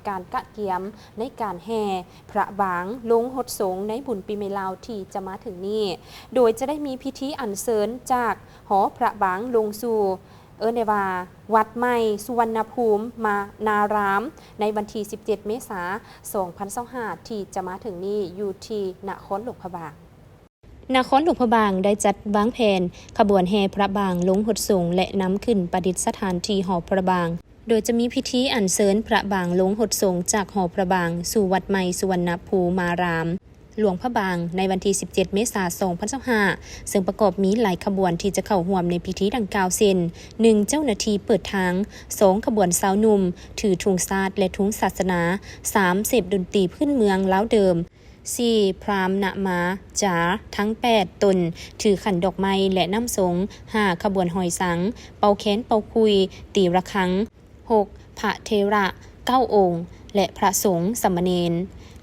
ການກະກຽມໃນການແຫ່ພະບາງລົງຫົດສົງໃນບຸນປີໃໝ່ລາວທີ່ຈະມາເຖິງນີ້, ໂດຍຈະໄດ້ມີພິທີອັນເຊີນຈາກຫໍພະບາງລົງສູ່ ເອີ້ນໄດ້ວ່າ ວັດໃໝ່ສຸວັນນະພູມມານາຣາມ ໃນວັນທີສິບເຈັດ ເມສາ ສອງພັນຊາວຫ້າ ທີ່ຈະມາເຖິງນີ້ ຢູ່ທີ່ນະຄອນຫຼວງພະບາງ. ນະຄອນຫຼວງພະບາງໄດ້ຈັດວາງແຜນຂະບວນແຫ່ພະບາງລົງຫົດສົງ ແລະ ນຳຂຶ້ນປະດິດສະຖານທີ່ຫໍພະບາງ, ໂດຍຈະມີພິທີອັນເຊີນພະບາງລົງຫົດສົງຈາກຫໍພະບາງສູ່ວັດໃໝ່ສຸວັນນະພູມາຣາມ ຫຼວງພະບາງ ໃນວັນທີສິບເຈັດ ເມສາ ສອງພັນຊາວຫ້າ ເຊິ່ງປະກອບມີຫຼາຍຂະບວນທີ່ຈະເຂົ້າຮ່ວມໃນພິທີດັ່ງກ່າວ ເຊັ່ນ ໜຶ່ງ ເຈົ້າໜ້າທີ່ເປີດທາງ, ສອງ ຂະບວນຊາວໜຸ່ມຖືທຸງຊາດ ແລະ ທຸງສາສະໜາ, ສາມ ເສບດົນຕີພື້ນເມືອງລາວເດີມ, ສີ່ ພຣາມນະມາຈາທັງແປດຕົນຖືຂັນດອກໄມ້ ແລະ ນ້ຳຊົງ, ຫ້າ ຂະບວນຮອຍສັງ, ເປົ່າແຄນເປົ່າຂຸ່ຍ, ຕີລະຄັງ, ຫົກ ພະເຖລະເກົ້າອົງ ແລະ ພະສົງສາມະເນນ,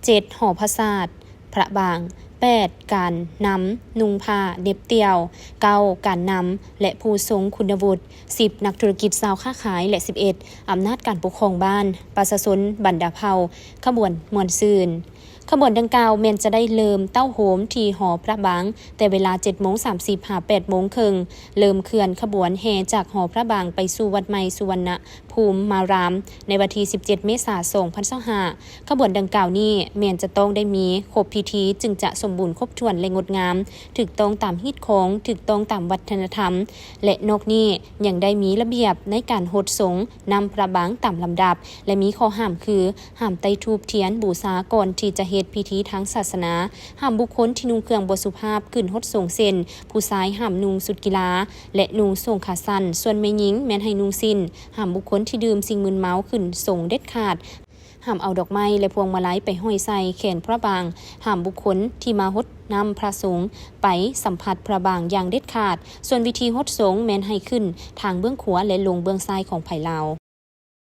ເຈັດ ຫໍພະສາດພະບາງ, ແປດ ການນຳນຸ່ງຜ້າເໜັບຕ່ຽວ, ເກົ້າ ການນຳ ແລະ ຜູ້ຊົງຄຸນນະວຸດ, ສິບ ນັກທຸລະກິດຊາວຄ້າຂາຍ ແລະ ສິບເອັດ ອຳນາດການປົກຄອງບ້ານ, ປະຊາຊົນບັນດາເຜົ່າ, ຂະບວນມ່ວນຊື່ນ. ຂະບວນດັ່ງກ່າວແມ່ນຈະໄດ້ເລີ່ມເຕົ້າໂຮມທີ່ຫໍພະບາງ ແຕ່ເວລາເຈັດໂມງສາມສິບຫາແປດໂມງເຄິ່ງ, ເລີ່ມເຄື່ອນຂະບວນແຫ່ຈາກຫໍພະບາງໄປສູ່ວັດໃໝ່ສຸວັນນະພູມມາຣາມ ໃນວັນທີສິບເຈັດ ເມສາ ສອງພັນຊາວຫ້າ. ຂະບວນດັ່ງກ່າວນີ້ແມ່ນຈະຕ້ອງໄດ້ມີຄົບພິທີ ຈຶ່ງຈະສົມບູນຄົບຖ້ວນ ແລະ ງົດງາມ, ຖືກຕ້ອງຕາມຮີດຄອງ, ຖືກຕ້ອງຕາມວັດທະນະທຳ ແລະ ນອກນີ້ຍັງໄດ້ມີລະບຽບໃນການຫົດສົງນຳພະບາງຕາມລຳດັບ ແລະ ມີຂໍ້ຫ້າມຄື ຫ້າມໄຕ້ທູບທຽນບູຊາກ່ອນທີ່ຈະເຮັດພິທີທາງສາສະໜາ, ຫ້າມບຸກຄົນທີ່ນຸ່ງເຄື່ອງບໍ່ສຸພາບຂຶ້ນຫົດສົງ ເຊັ່ນ ຜູ້ຊາຍຫ້າມນຸ່ງຊຸດກິລາ ແລະ ນຸ່ງສົ້ງຂາສັ້ນ, ສ່ວນແມ່ຍິງແມ່ນໃຫ້ນຸ່ງສິ້ນ, ຫ້າມບຸກຄົນທີ່ດື່ມສິ່ງມຶນເມົາຂຶ້ນສົງເດັດຂາດ, ຫ້າມເອົາດອກໄມ້ ແລະ ພວງມາໄລໄປຫ້ອຍໃສ່ແຂນພະບາງ, ຫ້າມບຸກຄົນທີ່ມາຫົດນ້ຳພະສົງໄປສຳຜັດພະບາງຢ່າງເດັດຂາດ. ສ່ວນວິທີຫົດສົງແມ່ນໃຫ້ຂຶ້ນທາງເບື້ອງຂວາ ແລະ ລົງເບື້ອງຊ້າຍຂອງໃຜລາວ.